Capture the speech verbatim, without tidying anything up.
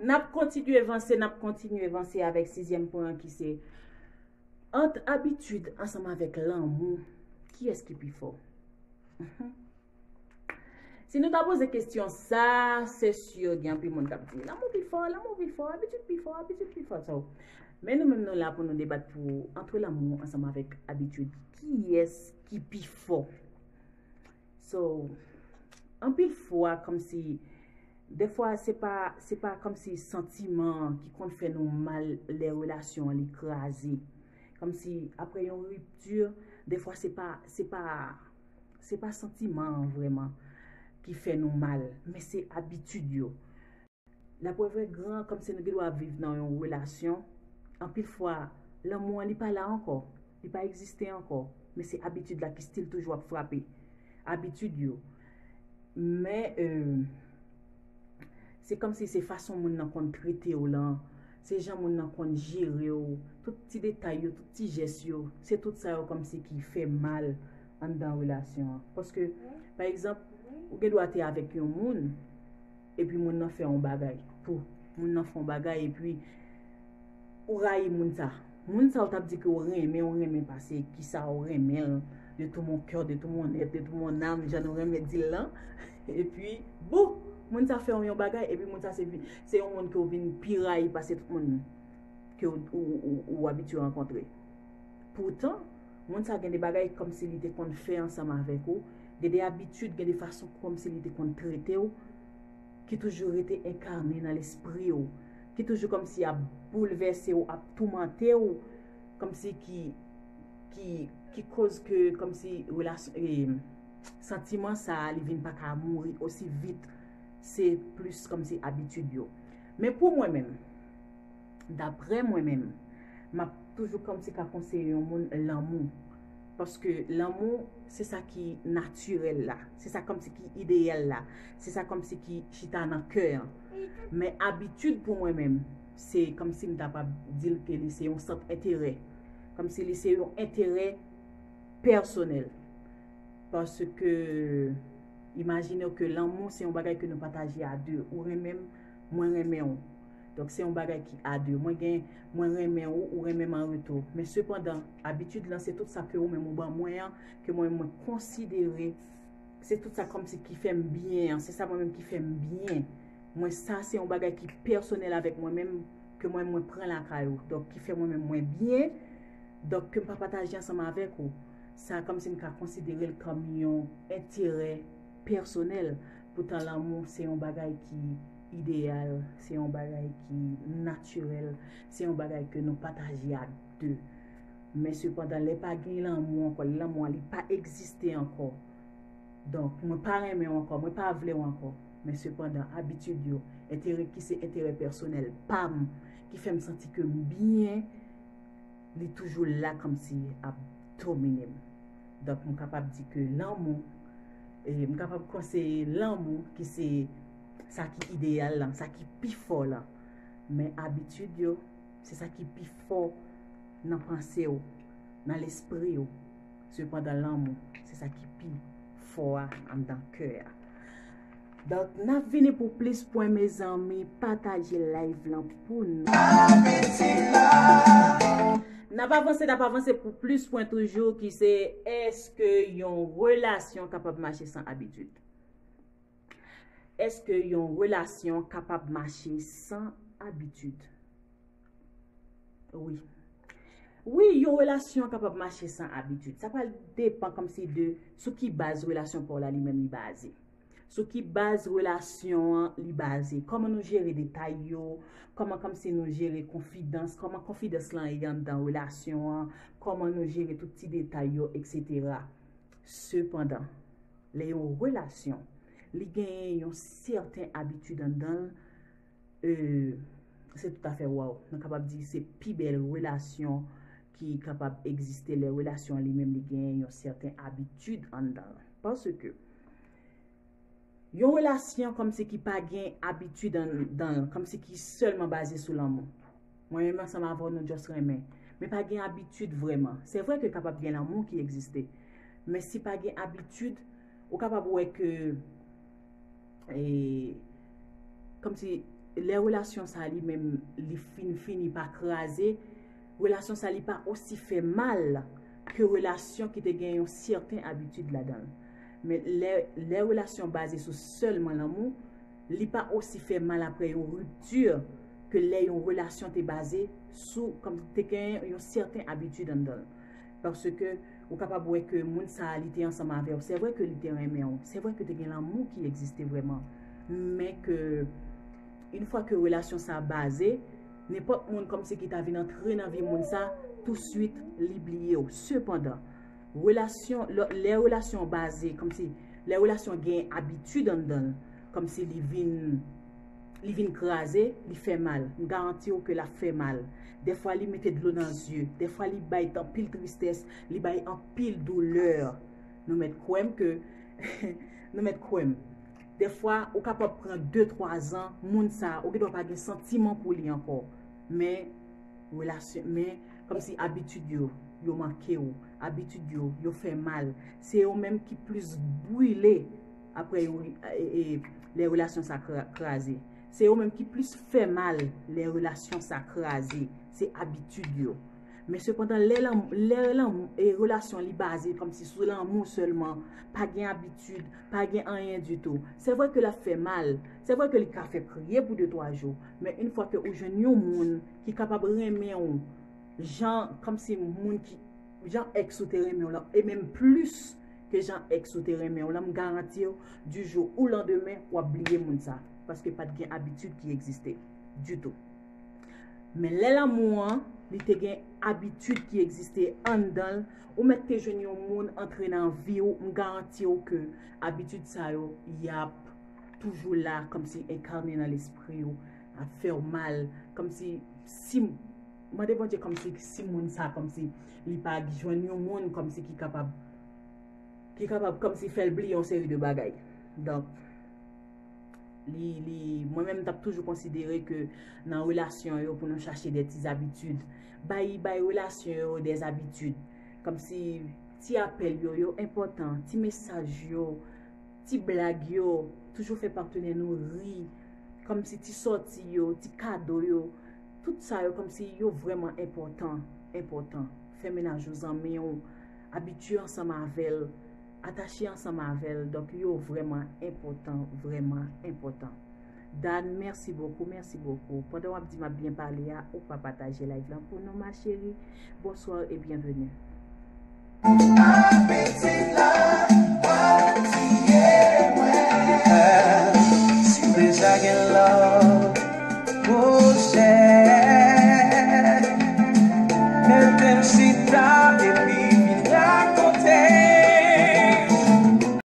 N ap kontinye vanse, n ap kontinye vanse avèk sizyèm pwen an ki se ant abitid ansanm avèk lanmou, kiyès ki pi fò? Si nou ta poze kesyon sa, se si gen anpil moun k ap di, lanmou pi fò, lanmou pi fò, abitid pi fò, abitid pi fò. So, men nou menm nou la pou nou debat pou antre lanmou ansanm avèk abitid. Kiyès ki pi fò? So, anpil fwa, kòmsi, defwa, se pa, se pa kòmsi santiman an ki konn fè nou mal lè relasyon an li kraze. Kòmsi, apre yon ripti, defwa, se pa, se pa, se pa santiman an vrèman ki fè nou mal, men se abitid yo. Laprèv e gran, kòmsi nou gen dwa ap viv nan yon relasyon, anpil fwa, lanmou an li pa la ankò, li pa egziste ankò, men se abitid la ki still toujou ap frape. Abitid yo. Men, euh, se kòmsi se fason moun nan konn trete w lan, se jan moun nan konn jere w, tout ti detay yo, tout ti jès yo, se tout sa yo kòmsi ki fè mal anndan relasyon an. Paske, pa egzanp, ou gen dwa te avèk yon moun, epi moun nan fè yon bagay tou. Moun nan fè yon bagay, epi ou rayi moun sa. Moun sa ou t ap di ke ou renmen, ou renmen pase kisa ou renmen l, de tout mon cœur, de tout mon être, de tout mon âme, jan nou renmen di l lan. Epi, bou! Moun sa fè w yon bagay, epi moun sa se, vi- se yon moun ke ou vin pi rayi pase tout moun ke ou, ou, ou, ou abitye rankontre. Poutan, moun sa gen de bagay kòmsi li te konn fè ansanm avèk ou, gen de abitid, gen de fason kòmsi li te konn trete w, ki toujou rete enkane nan lespri w, ki toujou kòmsi ap boulvèse w, ap toumante w, kòmsi ki, ki, ki koz ke, kòmsi relasyon, e, santiman sa a, li vin pa ka mouri osi vit. Se plis kòmsi abitid yo. Men pou mwen menm, daprè mwen menm, m ap toujou kòmsi ka konseye yon moun lanmou. Paske lanmou, se sa ki natirèl la. Se sa kòmsi ki ideyal la. Se sa kòmsi ki chita nan kè an. Men abitid pou mwen menm, se kòmsi m ta p ap di l ke li se yon sant enterè. Kòmsi li se yon enterè pèsonèl. Paske, imajine w ke lanmou se yon bagay ke nou pataje a de. Ou renmen m, mwen renmen w. Donk, se yon bagay ki a de. Mwen gen, mwen renmen ou, ou renmen m an retou. Men sepandan, abitid lan, se tout sa ke ou menm ou ban mwen an, ke mwen, mwen konsidere, se tout sa kòmsi ki fè m byen an, se sa mwen menm ki fè m byen. Mwen, sa se yon bagay ki pèsonèl avèk mwen menm, ke mwen, mwen pran lakay ou. Donk, ki fè mwen menm mwen byen, donk, ke m pa pataje ansanm avèk ou. Sa, kòmsi m ka konsidere l kòm yon enterè pèsonèl. Poutan, lanmou, se yon bagay ki ideyal, se yon bagay ki natirèl, se yon bagay ke nou pataje a de. Men sepandan, lè pa gen lanmou ankò, lè lanmou an li pa egziste ankò. Donk, mwen pa renmen w ankò, mwen pa vle w ankò. Men sepandan, abitid yo, enterè ki se enterè pèsonèl pa m, ki fè m santi ke m byen, li toujou la kòmsi ap domine m. Donk, m kapab di ke lanmou, e, m kapab konseye lanmou ki se sa ki ideyal lan, sa ki pi fò lan. Men abitid yo, se sa ki pi fò nan panse w, nan lespri w. Sepandan, lanmou, se sa ki pi fò a anndan kè a. Donk, n ap vini pou plis pwen, mezanmi. Pataje live lan pou nou. N ap avanse, n ap avanse pou plis pwen toujou, ki se, èske yon relasyon kapab mache san abitid? Èske yon relasyon kapab mache san abitid? Wi. Wi, yon relasyon kapab mache san abitid. Sa pral depan kòmsi de sou ki baz relasyon pa w la li menm li baze. Sou ki baz relasyon an li baze. Kòman nou jere detay yo, kòman kòmsi nou jere konfidans, kòman konfidans lan ye anndan relasyon an, kòman nou jere tout ti detay yo, etsetera. Sepandan, lè yon relasyon, li genyen yon sèten abitid anndan l, e, se toutafè waw. Nou kapab di se pi bèl relasyon ki kapab egziste lè relasyon an li menm li genyen yon sèten abitid anndan l. Paske yon relasyon kòmsi ki pa gen abitid anndan l, kòmsi ki sèlman baze sou lanmou. Mwen menm ansanm avè w, nou just renmen. Men pa gen abitid vrèman. Se vre ke kapab gen lanmou ki egziste. Men si pa gen abitid, ou kapab wè ke, e, Kòmsi lè relasyon sa li menm li fin fini pa kraze, relasyon sa li pa osi fè mal ke relasyon ki te gen yon sèten abitid ladan l. Men lè, lè relasyon baze sou sèlman lanmou, li pa osi fè mal apre yon ripti ke lè yon relasyon te baze sou, kòm te gen yon sèten abitid anndan l. Paske ou kapab wè ke moun sa a li te ansanm avè w. Se vre ke li te renmen w. Se vre ke te gen lanmou ki egziste vrèman. Men ke, yon fwa ke relasyon sa a baze, nenpòt moun kòmsi ki ta vin antre nan vi moun sa, touswit li bliye w. Sepandan, relasyon, lè, lè relasyon baze, kòmsi, lè relasyon gen abitid anndan l, kòmsi li vin, li vin kraze, li fè mal. M garanti w ke l ap fè mal. Dèfwa, li mete dlo nan zye. Dèfwa, li bay anpil tristès, li bay anpil doulè. Nou mèt kwè m ke, nou mèt kwè m. Dèfwa, ou kapab pran de, twa zan, moun sa, ou gendwa pa gen santiman pou li ankò. Men, relasyon, men, kòmsi abitid yo, yo manke w. Abitid yo, yo fè mal. Se yo menm ki plis brile apre yon, e, e, lè relasyon sa kra-, kraze. Se yo menm ki plis fè mal lè relasyon sa kraze. Se abitid yo. Men sepandan, lè lanm-, lè lanm-, e relasyon li baze kòmsi sou lanmou sèlman, pa gen abitid, pa gen anyen ditou. Se vre ke l ap fè mal, se vre ke li ka fè kriye pou de, twa jou, men yon fwa ke ou jwenn yon moun ki kapab renmen w, jan, kòmsi moun ki, jan èks ou te renmen w lan, e menm plis ke jan èks ou te renmen w lan, m garanti w, di jou ou landemen, w ap bliye moun sa, paske pa t gen abitid ki egziste ditou. Men lè lanmou an, li te gen abitid ki egziste anndan l, ou mèt te jwenn yon moun antre nan vi w, m garanti w ke abitid sa yo, y ap toujou la, kòmsi enkane nan lespri w, ap fè w mal, kòmsi, si, mande Bondye kòmsi si moun sa, kòmsi li pa jwenn yon moun kòmsi ki kapab, ki kapab kòmsi fè l bliye yon seri de bagay. Donk, li, li, mwen menm, m t ap toujou konsidere ke nan relasyon yo, pou nou chache de ti zabitid, bay, bay relasyon yo de zabitid. Kòmsi ti apèl yo, yo enpòtan, ti mesaj yo, ti blag yo, toujou fè patnè nou ri, kòmsi ti sòti yo, ti kado yo, tout sa yo kòmsi yo vrèman enpòtan, enpòtan. Fè mennaj ou zanmi w, abitye ansanm avè l, atache ansanm avè l, donk yo vrèman enpòtan, vrèman enpòtan. Dan, mèsi bokou, mèsi bokou. Pandan w ap di m ap byen pale a, ou pa pataje live lan pou nou, ma chérie. Bonsoir et bienvenue. Apeti la, w ap tiye mwen. Si w deja gen love,